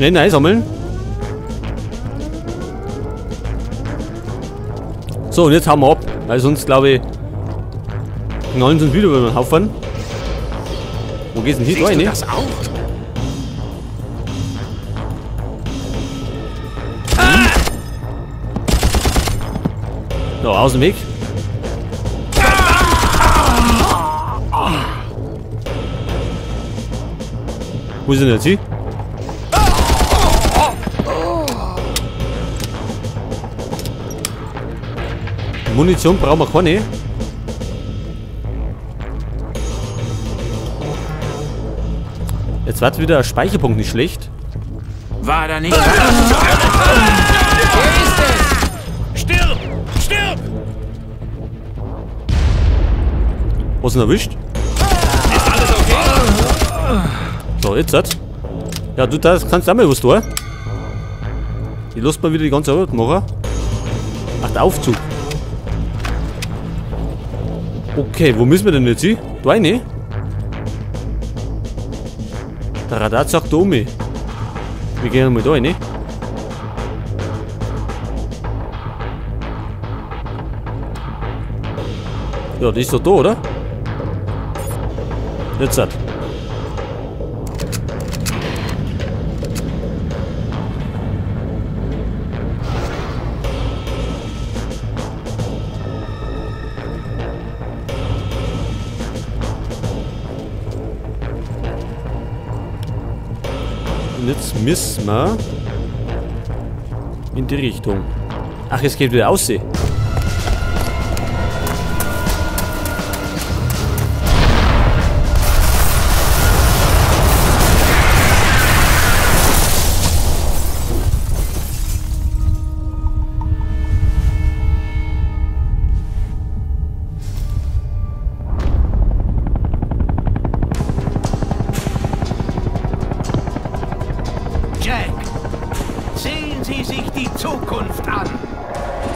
Schnell einsammeln. So, und jetzt hauen wir ab. Weil sonst, glaube ich, knallen sie uns wieder über den Haufen. Wo geht's denn hier rein, ne? Das auch? So, aus dem Weg. Wo ist denn jetzt sie? Munition brauchen wir keine. Jetzt wird wieder ein Speicherpunkt nicht schlecht. War da nicht. Wer ist es? Stirb! Stirb! Was denn erwischt? Ist alles okay? So, jetzt hat. Ja, du das kannst auch mal was tun. Ich lass mal wieder die ganze Arbeit machen. Ach, der Aufzug. Okay, wo müssen wir denn jetzt hin? Da rein? Der Radar sagt da um mich. Wir gehen mal da rein. Ja, die ist doch da, oder? Jetzt hat. Und jetzt müssen wir in die Richtung. Ach, es geht wieder aussehen. Jack, sehen Sie sich die Zukunft an.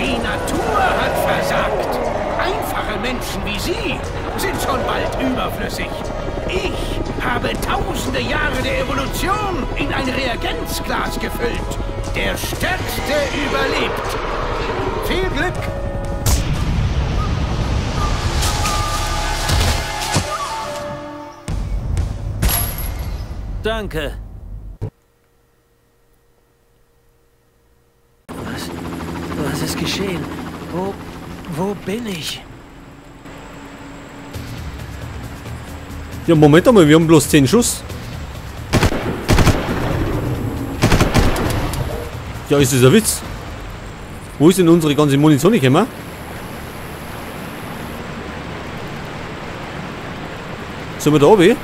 Die Natur hat versagt. Einfache Menschen wie Sie sind schon bald überflüssig. Ich habe tausende Jahre der Evolution in ein Reagenzglas gefüllt. Der Stärkste überlebt. Viel Glück! Danke. Was ist geschehen? Wo bin ich? Ja, Moment einmal, wir haben bloß 10 Schuss. Ja, ist das ein Witz? Wo ist denn unsere ganze Munition gekommen? Sind wir da oben?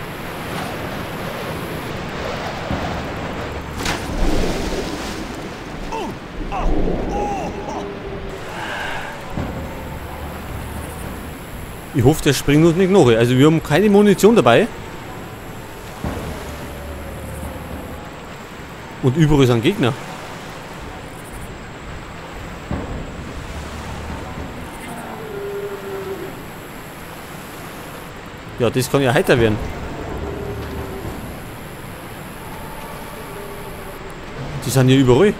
Ich hoffe, der springt uns nicht nach. Also wir haben keine Munition dabei. Und überall sind Gegner. Ja, das kann ja heiter werden. Die sind hier überall.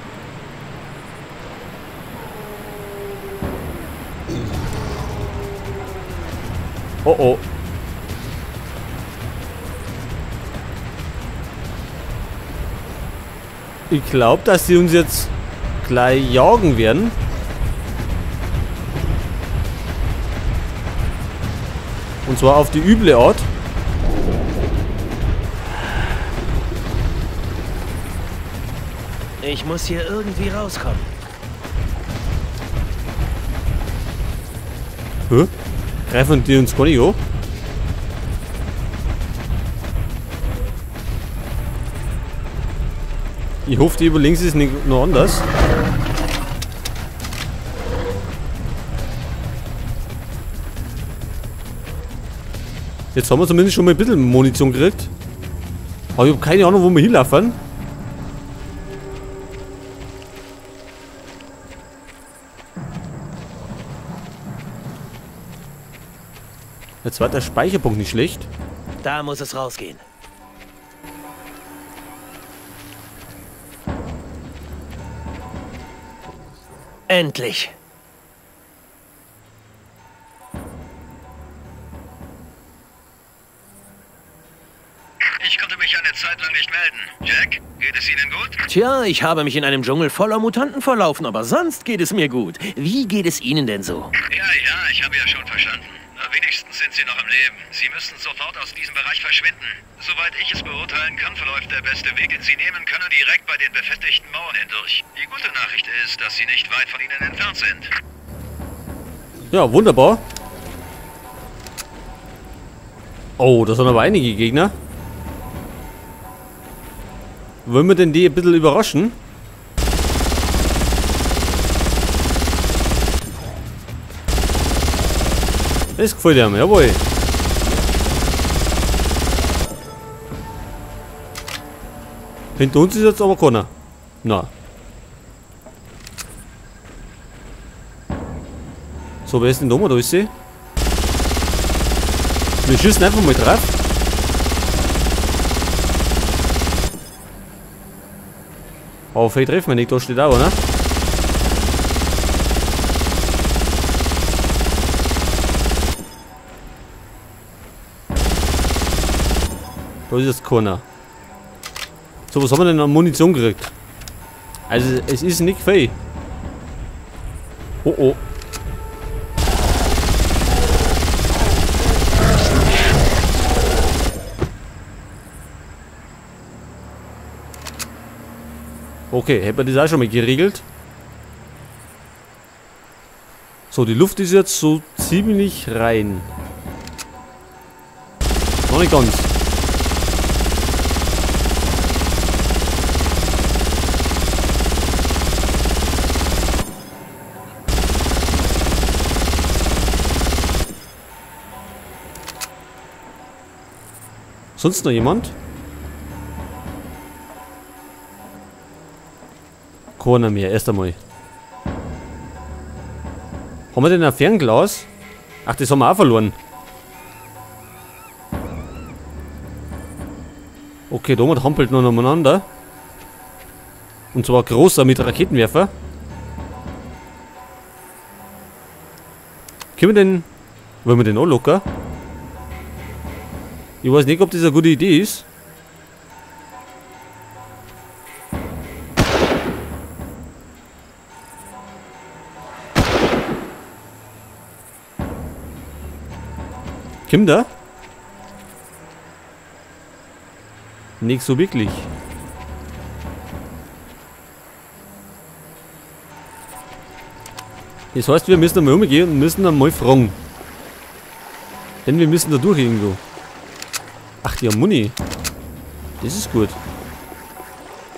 Oh oh. Ich glaube, dass die uns jetzt gleich jagen werden. Und zwar auf die üble Art. Ich muss hier irgendwie rauskommen. Hä? Greifen die uns gar nicht an? Ich hoffe, die überlegen sich es nicht noch anders. Jetzt haben wir zumindest schon mal ein bisschen Munition gekriegt. Aber ich habe keine Ahnung, wo wir hinlaufen. Jetzt war der Speicherpunkt nicht schlecht. Da muss es rausgehen. Endlich. Ich konnte mich eine Zeit lang nicht melden. Jack, geht es Ihnen gut? Tja, ich habe mich in einem Dschungel voller Mutanten verlaufen, aber sonst geht es mir gut. Wie geht es Ihnen denn so? Ja, ja, ich habe ja schon verstanden. Na, wenigstens sind Sie noch am Leben. Sie müssen sofort aus diesem Bereich verschwinden. Soweit ich es beurteilen kann, verläuft der beste Weg, den Sie nehmen können, direkt bei den befestigten Mauern hindurch. Die gute Nachricht ist, dass sie nicht weit von Ihnen entfernt sind. Ja, wunderbar. Oh, das sind aber einige Gegner. Wollen wir denn die ein bisschen überraschen? Das gefällt ihm, jawohl. Hinter uns ist jetzt aber keiner. Na. So, wer ist denn da mal? Da ist sie. Wir schießen einfach mal drauf. Aber vielleicht treffen wir nicht, da steht auch, oder? Da ist jetzt keiner. So, was haben wir denn an Munition gekriegt? Also, es ist nicht viel. Oh, oh. Okay, hätten wir das auch schon mal geregelt. So, die Luft ist jetzt so ziemlich rein. Noch nicht ganz. Sonst noch jemand? Keiner mehr, erst einmal. Haben wir denn ein Fernglas? Ach, das haben wir auch verloren. Okay, da hampelt noch umeinander. Und zwar großer mit Raketenwerfer. Können wir den... Wollen wir den auch locker? Ich weiß nicht, ob das eine gute Idee ist. Kommt da? Nicht so wirklich. Das heißt, wir müssen einmal umgehen und müssen einmal fragen. Denn wir müssen da durch irgendwo. Ach, die haben Muni. Das ist gut.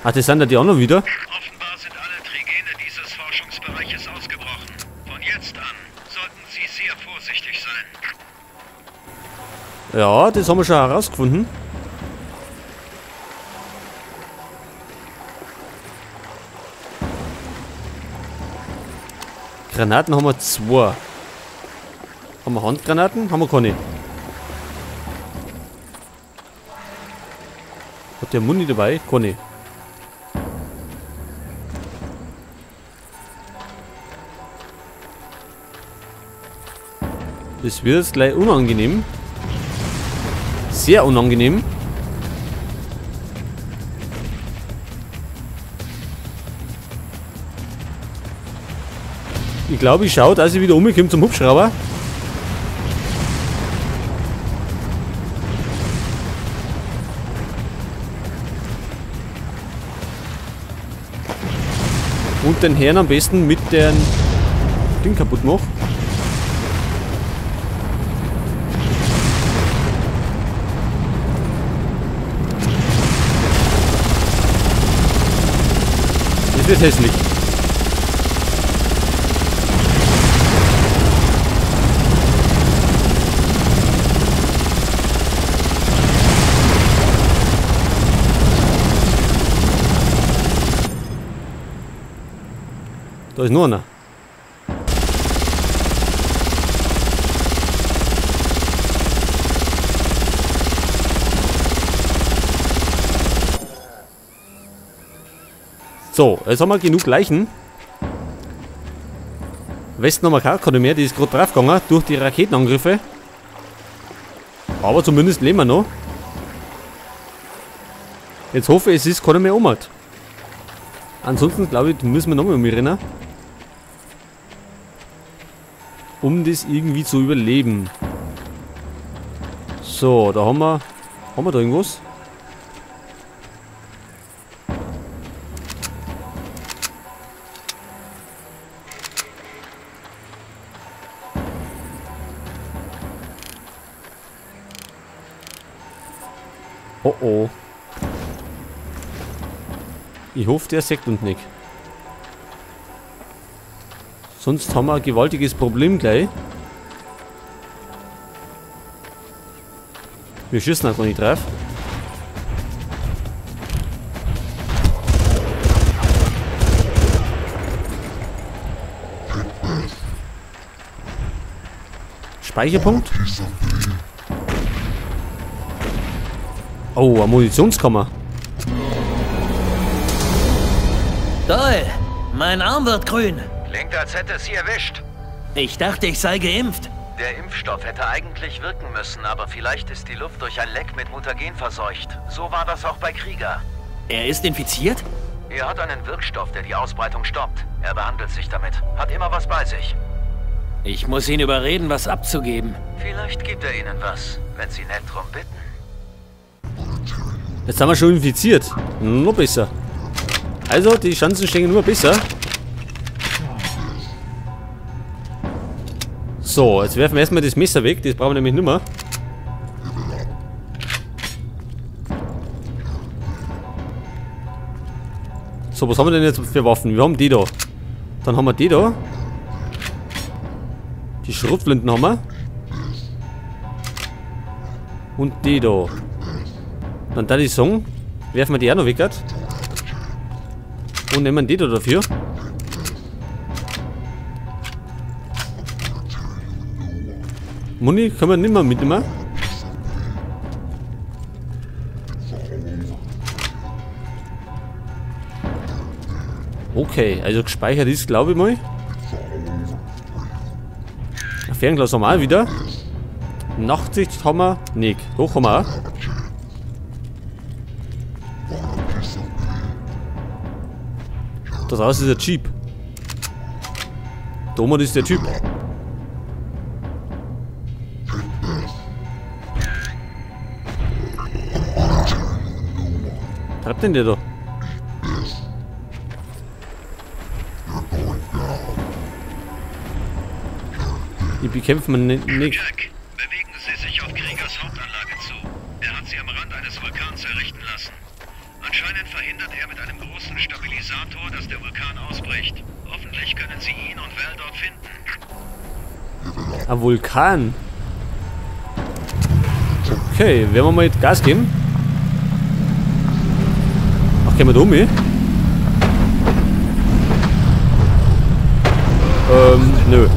Ach, das sind ja die anderen wieder. Offenbar sind alle Trigene dieses Forschungsbereiches ausgebrochen. Von jetzt an sollten Sie sehr vorsichtig sein. Ja, das haben wir schon herausgefunden. Granaten haben wir 2. Haben wir Handgranaten? Haben wir keine. Hat der Muni dabei? Keine. Das wird jetzt gleich unangenehm. Sehr unangenehm. Ich glaube, ich schaue, dass ich wieder umkomme zum Hubschrauber. Und den Herrn am besten mit dem Ding kaputt mache. Das wird hässlich. Da ist nur einer. So, jetzt haben wir genug Leichen. Westen haben wir keine mehr, die ist gerade draufgegangen durch die Raketenangriffe. Aber zumindest leben wir noch. Jetzt hoffe ich, es ist keiner mehr um. Ansonsten glaube ich, müssen wir nochmal umrennen. Um das irgendwie zu überleben. So, da haben wir. Haben wir da irgendwas? Oh oh. Ich hoffe, der sagt uns nicht. Sonst haben wir ein gewaltiges Problem gleich. Wir schießen auch noch nicht drauf. Speicherpunkt. Oh, eine Munitionskammer. Doyle, mein Arm wird grün. Klingt, als hätte es Sie erwischt. Ich dachte, ich sei geimpft. Der Impfstoff hätte eigentlich wirken müssen, aber vielleicht ist die Luft durch ein Leck mit Mutagen verseucht. So war das auch bei Krieger. Er ist infiziert? Er hat einen Wirkstoff, der die Ausbreitung stoppt. Er behandelt sich damit. Hat immer was bei sich. Ich muss ihn überreden, was abzugeben. Vielleicht gibt er Ihnen was, wenn Sie nett drum bitten. Jetzt haben wir schon infiziert. Noch besser. Also, die Chancen stehen nur besser. So, jetzt werfen wir erstmal das Messer weg. Das brauchen wir nämlich nicht mehr. So, was haben wir denn jetzt für Waffen? Wir haben die da. Dann haben wir die da. Die Schrotflinten haben wir. Und die da. Dann da die Song. Werfen wir die auch noch weg. Und nehmen die da dafür. Muni können wir nicht mehr mitnehmen. Okay, also gespeichert ist, glaube ich mal. Ein Fernglas haben wir auch wieder. Nachtsicht haben wir nicht. Doch, haben wir auch. Da draußen ist der Jeep. Da oben ist der Typ. Treibt denn der da? Die bekämpfen wir nicht. Jack, bewegen Sie sich auf Kriegers Hauptanlage zu. Er hat sie am Rand eines Vulkans errichten lassen. Anscheinend verhindert er mit einem großen Stabilisator, dass der Vulkan ausbricht. Hoffentlich können Sie ihn und Val dort finden. Ein Vulkan? Okay, werden wir mal jetzt Gas geben? Ach, gehen wir da um, eh? Nö.